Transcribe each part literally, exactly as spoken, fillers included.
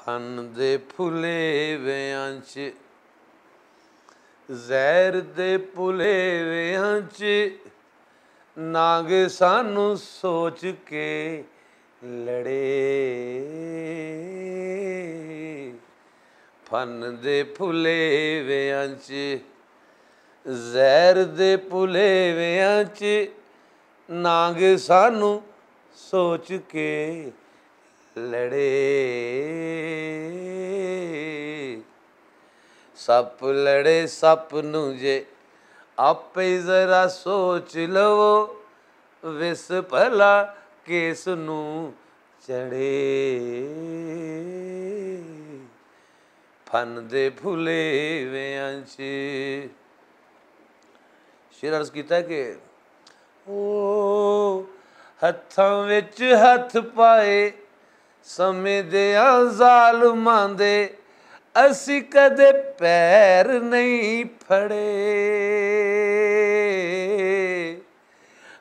ان دے پھلے ویاں چ، زہر دے پھلے ویاں چ، نانگ سانو سوچ کے لڑے۔ پھن دے پھلے ویاں چ، زہر دے پھلے ویاں چ، نانگ سانو سوچ کے لڑے۔ سپ لڑے سپ نوں جے، آپے ذرا سوچ لو، وس بھلا کس نوں چڑھے۔ پھن دے پھلے ویاں چ۔ شیر عرض کیتا کہ او ہتھاں وچ ہتھ پائے، سمے دیاں ظالماں دے اسی کدے پیر نہیں پھڑے۔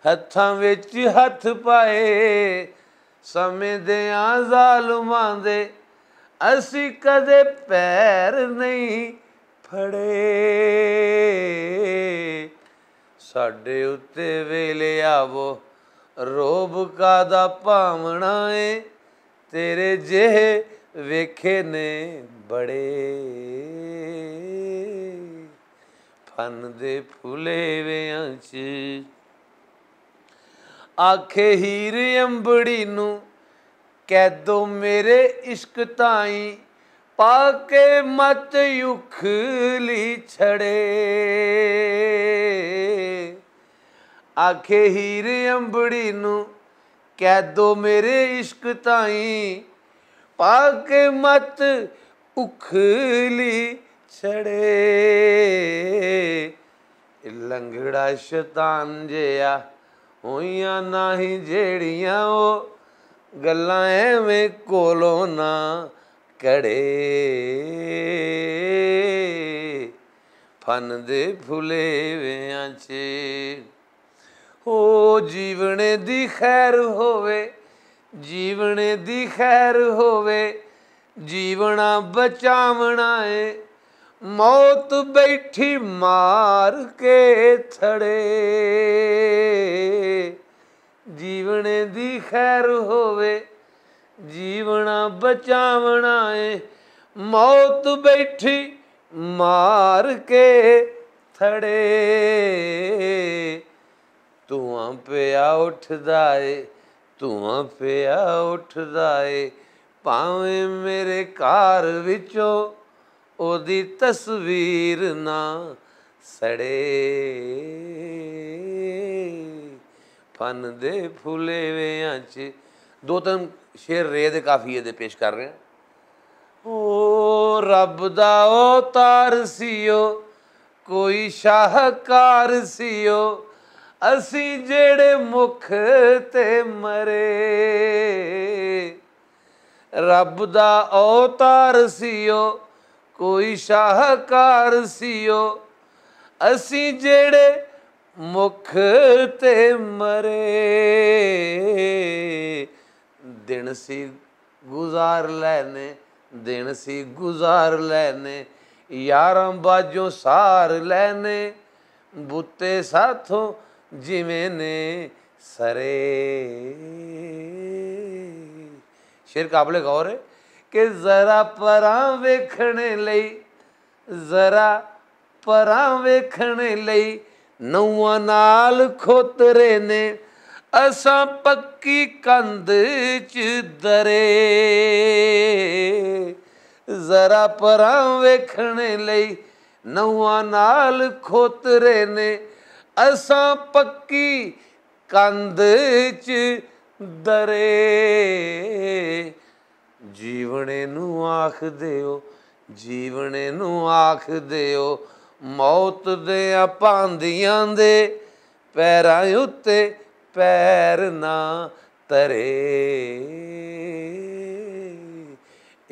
ہتھاں وچ ہتھ پائے، سمے دیاں ظالماں دے اسی کدے پیر نہیں پھڑے۔ ساڈے اُتے ویلے آوو، روب کا دا پاونا اے، تیرے جہے ویکھے نے بڑے۔ پھن دے پھلے ویاں چ، آکھے ہیر امبڑی نوں، کہہ دو میرے عشق تائیں، پا کے مت اکھلی چھڑے۔ آکھے ہیر امبڑی نوں، کہہ دو میرے عشق تائیں، پا کے مت اکھلی چھڑے۔ لنگڑا شیطان جیا، ہوئیاں ناہی جیڑیاں او، گلاں ایویں کولوں نہ کڑے۔ پھن دے پھلے ویاں چ، او جیونے دی خیر ہووے، جیونے دی خیر ہووے، جیونا بچاونا اے، موت بیٹھی مار کے تھڑے۔ جیونے دی خیر ہووے، جیونا بچاونا اے، موت بیٹھی مار کے تھڑے۔ دھواں پیا اٹھدا اے، دھواں پیا اٹھدا اے، پاویں میرے گھر وچوں اودی تصویر نہ سڑے۔ پھن دے پھلے ویاں چ، دو تین شعر رے دے قافیے دے پیش کر رہے ہیں۔ او رب دا اوتار سی او، کوئی شاہکار سی او، اسی جیڑے مکھ تے مرے۔ رب دا اوتار سی او، کوئی شاہکار سی او، اسی جیڑے مکھ تے مرے۔ دن سی گزار لینے، دن سی گزار لینے، یاراں باجوں سار لینے، بوتے ساتھوں جویں نے سرے۔ شعر قابل غور ہے کہ ذرا پراں ویکھنے لئی، ذرا پراں ویکھنے لئی نواں نال کھوترے نے، اساں پکی کندھ چ درے۔ ذرا پراں ویکھنے لئی نواں نال کھوترے نے، اساں پکی کندھ چ درے۔ جیونے نوں آکھ دیو، جیونے نوں آکھ دیو، موت دیاں پاندیاں دے پیراں اُتے پیر نہ ترے۔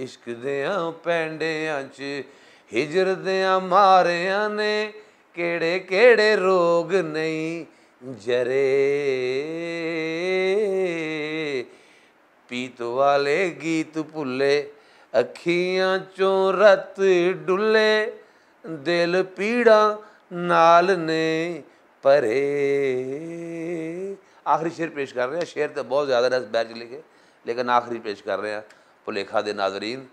عشق دیاں پینڈیاں چ ہجر دیاں ماریاں نے، کیڑے کیڑے روگ نہیں جرے۔ پیت والے گیت بھلے، اکھیاں چوں رت ڈلے، دل پیڑاں نال نے پرے۔ آخری شعر پیش کر رہے ہیں۔ شعر تو بہت زیادہ نے اس بیت چ لکھے، لیکن آخری پیش کر رہے ہیں۔ بھلیکھا دے ناظرین،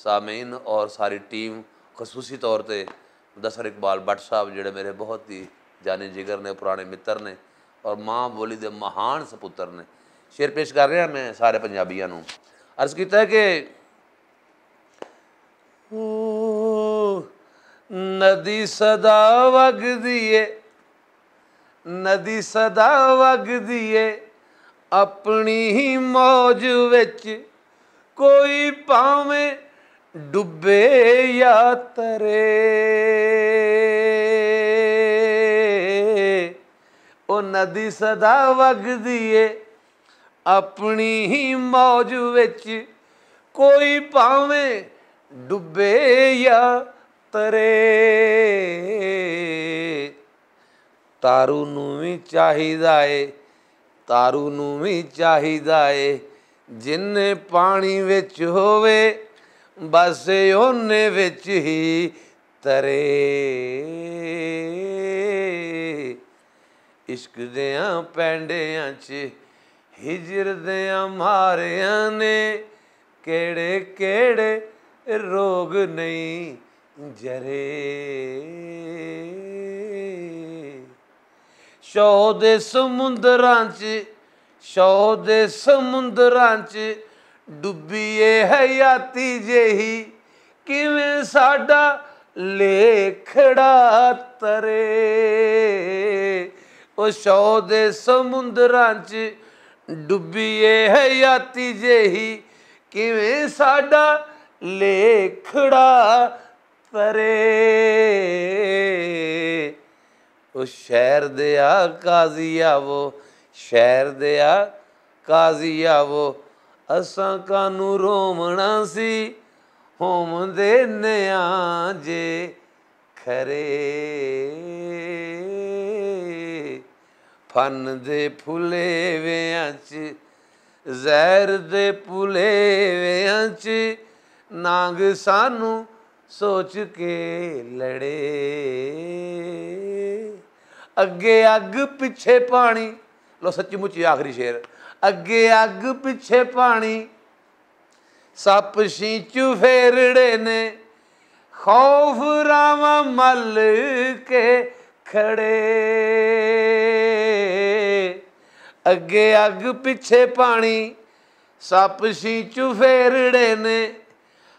سامعین اور ساری ٹیم، خصوصی طور تے مدثر اقبال بٹ صاحب، جڑے میرے بہت ہی جانی جگر نے، پرانے متر نے اور ماں بولی دے مہان سپتر نے۔ شعر پیش کر رہا میں سارے پنجابیاں نوں۔ عرض کیتا ہے کہ او ندی صدا وگدی اے، ندی صدا وگدی اے، اپنی ہی موج وچ کوئی پاویں ڈبے یا ترے۔ او ندی صدا وگدی اے، اپنی ہی موج وچ کوئی پاویں ڈبے یا ترے۔ تارو نوں وی چاہیدا اے، تارو نوں وی چاہیدا اے، جن پانی وچ ہووے، بس اونے وچ ہی ترے۔ عشق دیاں پینڈیاں چ ہجر دیاں ماریاں نے، کیڑے کیڑے روگ نہیں جرے۔ شو دے سمندراں چ، شو دے سمندراں چ ڈبی اے حیاتی جیہی، کیویں ساڈا لیکھڑا ترے۔ او شو دے سمندراں چ ڈبی اے حیاتی جیہی، کیویں ساڈا لیکھڑا ترے۔ او شہر دیا قاضی آ، وہ شہر دیا قاضی آ، وہ اساں کانوں روونا سی، ہووندے نیاں جے کھرے۔ پھن دے پھلے ویاں چ، زہر دے پھلے ویاں چ، نانگ سانوں سوچ کے لڑے۔ اگے اگ پچھے پانی، لو سچی مچی آخری شعر۔ اگے اگ پچھے پانی، سپ شینچو پھیرڑے نے، خوف راواں مل کے کھڑے۔ اگے اگ پچھے پانی، سپ شینچو پھیرڑے نے،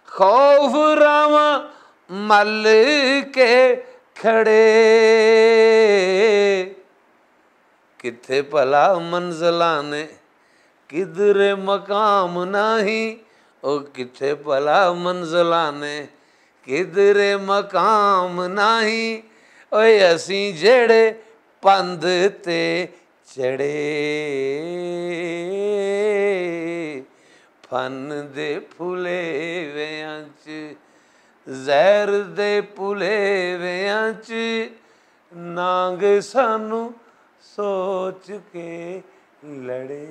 خوف راواں مل کے کھڑے۔ کتھے بھلا منزلاں نے، کدھر مقام نہیں۔ او کتھے بھلا منزلاں نے، کدھر مقام نہیں۔ اوئے اسیں جڑے پند تے چڑھے، پھن دے پھلے ویاں چ، زہر دے پھلے ویاں چ، نانگ سانوں سوچ کے لڑے۔